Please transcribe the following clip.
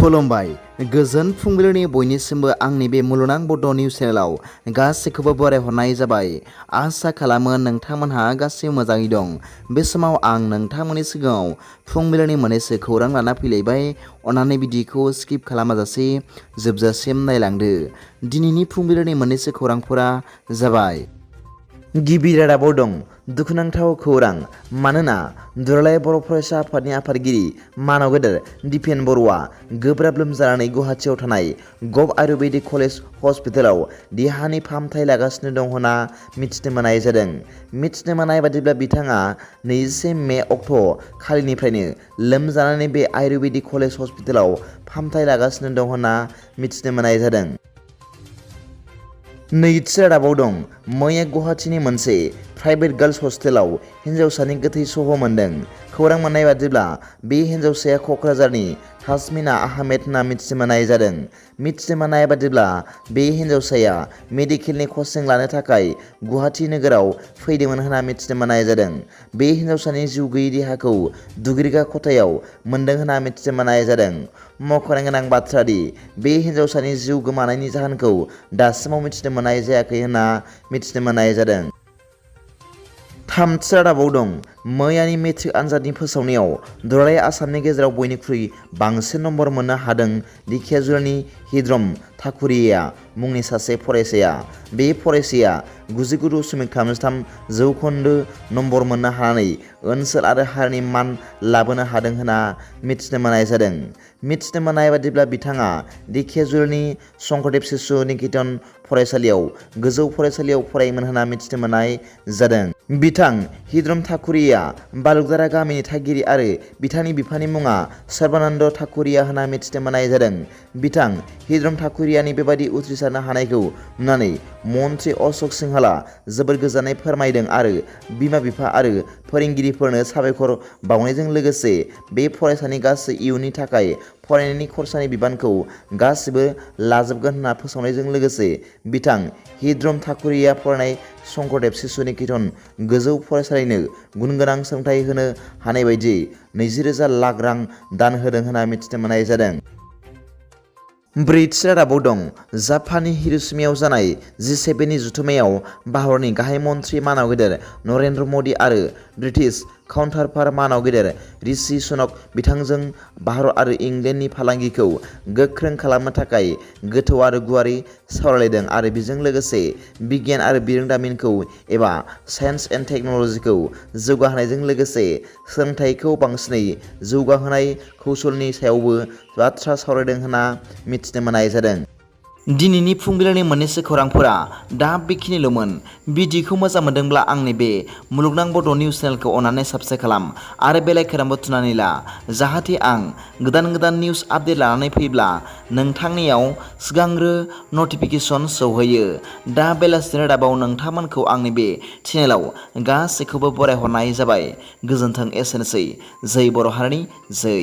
खुलुमबाय गोजोन फुंबिलिनि बयनिसिमबो आंनि बे मुलुगनां बड' निउस चेनेलाव गासैखौबो बरायहरनाय जाबाय। आसा खालामो नोंथांमोनहा गासैबो मोजाङै दं। बे समाव आं नोंथांमोननि सिगाङाव फुंबिलिनि मोननैसो खौरां लाना फैलायबाय। अन्नानै भिडिअखौ स्किप खालामाजासे जोबजासिम नायलांदो। दिनैनि फुंबिलिनि मोननैसो खौरांफोरा जाबाय। गिबि रादाबाव दं दुखुनांथाव खौरां। मानोना दुलाराय बर' फरायसा आफादनि आफादगिरि मानाव गेदेर दिपेन बर'आ गोब्राब लोमजानानै गुवाहाटियाव थानाय गभ आयुर्वेदिक कलेज हस्पिटालाव देहानि फाहामथाय लागासिनो दं होनना मिथिनो मोननाय जादों। मिथिनो मोननाय बादिब्ला बिथाङा 21 मे अक्ट' खालिनिफ्रायनो लोमजानानै बे आयुर्वेदिक कलेज हस्पिटालाव फाहामथाय लागासिनो दं होनना मिथिनो मोननाय जादों। नैथि रादाबाव दं मैया गुवाहाटीनि मोनसे प्राइभेट गार्ल्स हस्टेलाव हिन्जावसानि गोथै सह' मोन्दों। खौरां मोननाय बादिब्ला बे हिन्जावसाया क'क्राझारनि थासमिना आहमेद होनना मिथिनो मोननाय जादों। मिथिनो मोननाय बादिब्ला बे हिन्जावसाया मेडिकेलनि कचिं लानो थाखाय गुवाहाटी नोगोराव फैदोंमोन होनना मिथिनो मोननाय जादों। बे हिन्जावसानि जिउ गैयै देहाखौ दुगैग्रा खथायाव मोन्दों होनना मिथिनो मोननाय जादों। मख'नो गोनां बाथ्रा दि बे हिन्जावसानि जिउ गोमानायनि जाहोनखौ दासिमाव मिथिनो मोननाय जायाखै होनना मिथिनो मोननाय जादों। थामथि रादाबाव दं मैयानि मेट्रिक आनजादनि फोसावनायाव दुलाराय आसामनि गेजेराव बयनिख्रुइ बांसिन नम्बर मोननो हादों धेकियाजुलिनि हिद्रम ठाकुरिया मुंनि सासे फरायसाया। बे फरायसाया 99.33 जौखोन्दो नम्बर मोननो हानानै ओनसोल आरो हारिनि मान लाबोनो हादों होनना मिथिनो मोननाय जादों। मिथिनो मोननाय बादिब्ला बिथाङा धेकियाजुलिनि शंकरदेब शिशु निकेतन फरायसालियाव गोजौ फरायसालियाव फरायोमोन होनना मिथिनो मोननाय जादों। बिथां हिद्रम ठाकुरिया बालुकदारा गामिनि थागिरि आरो बिथांनि बिफानि मुङा सर्बानन्द ठाकुरिया होनना मिथिनो मोननाय जादों। बिथां हिद्रम ठाकुरियानि बेबादि उथ्रिसारनो हानायखौ नुनानै मन्त्रि अशोक सिंहाला जोबोर गोजोननाय फोरमायदों आरो बिमा बिफा आरो फोरोंगिरिफोरनो साबायखर बावनायजों लोगोसे बे फरायसानि गासै इयुननि थाखाय फरायनायनि खरसानि बिबानखौ गासिबो लाजोबगोन होनना फोसावनायजों लोगोसे बिथां हिद्रम ठाकुरिया फरायनाय शंकरदेब शिशु निकेतन गोजौ फरायसालिनो गुनगोनां सोलोंथाइ होनो हानाय बायदि 20,000 लाख रां दान होदों होनना मिथिनो मोननाय जादों। ब्रैथि रादाबाव दं जापाननि हिर'शिमायाव जानाय G7नि जथुम्मायाव भारतनि गाहाय मन्त्रि मानाव गेदेर नरेन्द्र मदि आरो ब्रिटिश काउन्टारपार्ट मानाव गेदेर ऋषि सुनक बिथांजों भारत आरो इंलेन्डनि फालांगिखौ गोख्रों खालामनो थाखाय गोथौ आरो गुवारै सावरायलायदों आरो बेजों लोगोसे बिगियान आरो बिरोंदामिनखौ एबा साइन्स एन्ड टेक्न'लजिखौ जौगाहोनायजों लोगोसे सोलोंथाइखौ बांसिनै जौगाहोनाय कौशलनि सायावबो बाथ्रा सावरायदों होनना मिथिनो मोननाय जादों। दिनैनि फुंबिलिनि मोननैसो खौरांफोरा दा बेखिनिल'मोन। भिडिअखौ मोजां मोनदोंब्ला आंनि बे मुलुगनां बड' निउस चेनेलखौ अननानै साबस्क्राइब खालाम आरो बेल आइकनखौ थुनानै ला जाहाथे आं गोदान निउस आपडेट लानानै फैब्ला नोंथांनियाव सिगांग्रो नटिफिकेसन सौहैयो। दा बेलासिनि रादाबाव नोंथांमोनखौ आंनि बे चेनेलाव गासैखौबो बरायहरनाय जाबाय। गोजोन्थों। एसेनोसै। जै बर' हारिनि जै।